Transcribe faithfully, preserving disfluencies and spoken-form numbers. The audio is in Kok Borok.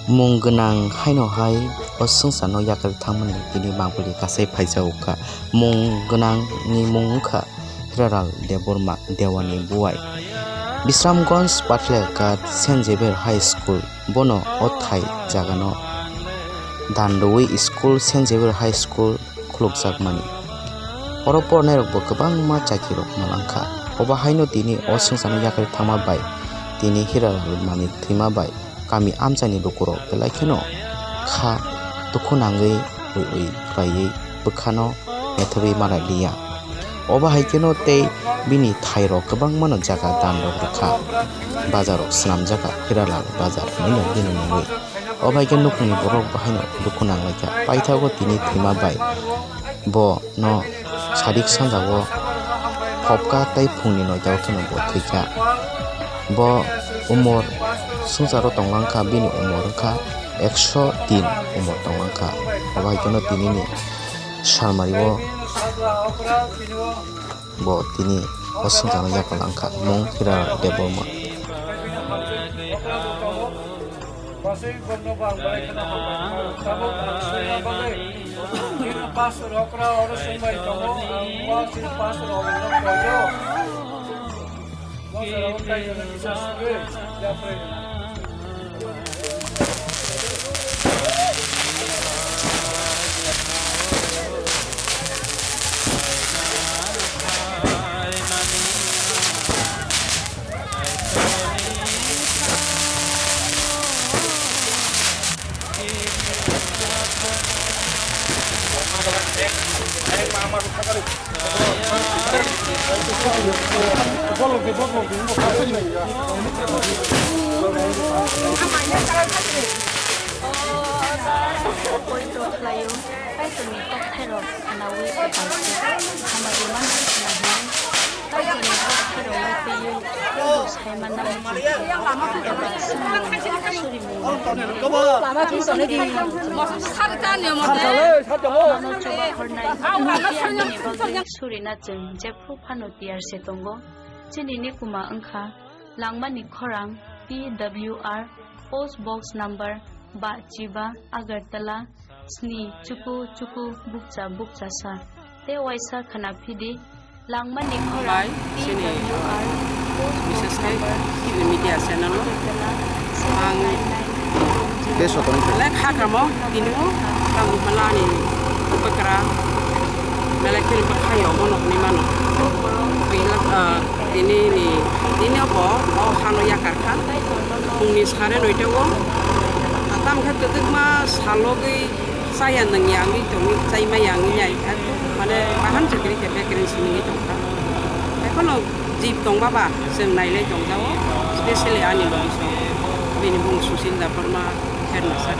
Mung gwnang haino hai o swngcharno yakarwi thangmani tini mangpili kasai phaijago kha. Mung gwnangni mung wngkha Hiralal Debbarma, Dewani buai. Bisramganj Pathlaghat Saint Xavier High School, bono o thai jagano dan rwui school, Saint Xavier High School khulukjakmani. Oro pornairokbo kwbangma chakirok mwlang kha. Obo haino tini o swngcharno yakarwi thangma bai tini Hiralal mani thwima bai kami amchaini lukurok belai kheno kha dukhu nangwi ui ui khlaiwi bwkhano naithogwi manai liya. Obo hai kheno tei bini thairok kwbangmano jaga dan rok rwkha. Bazarrok swnamjakha, Hiralal bazar hinwi bini mungwi. Obo hai khe nukhungni borok bo haino dukhu nanglaikha. Paithago tini thwima bai bo no sadik sanja o phobkha tei phungni noita o kheno bo thwikha. Bo umor swngcharo tonglang kha, bini umor wngkha ekso tin umor tonglang kha. Obo hai kheno tinini salmari o bo tini o swngcharno yakarlang kha, mung Hiralal Debbarma. Basui borno bang bai kheno hambai. Tabuk ang sui ma bagwi. Chini pastor okra oro sui bai tongo. Ang wa chini pastor okra no koyo. Mo sara o tai jana kisa sugwi. Japre. Kaitorni kokthairok khnaui kwtal se hamari manwi khna hwnwi Kaitorni kokthairokno twiwi Kaitor sai manna muchungkha eba chwngno surimung rwkha. Mano chubakhornai bini bagwi surina chwng jephru phano tiyar se tongo. Chini nikuma wngkha Langmani Khorang, P W R, Post Box Number ba chiba, Agartala, sni chuku chuku bukcha bukcha sa. Tei waisa khna phidi, Langmani Khorang, bai, chini P W R, Post Box Number, bises khe chini media channel o Agartala, ang seven nine nine. Tei sotongo khe le kha kamo tini o tamo phala ani bwkra belai kheno bwkha yo bono hwnwi mano. Tini ni, tini bo o hano yakar kha. Phungni sare noita o tam khe kwdwkma salogwi chaya nangya wngwi tongwi, chaima ya wngwi nai. Mane bahan chakri khe bekri simi wngwi tongkha. Ekhono jib tong baba chwng nailai tongjago, specially ani logi song bini bung Sushil Debbarma, Hermasa.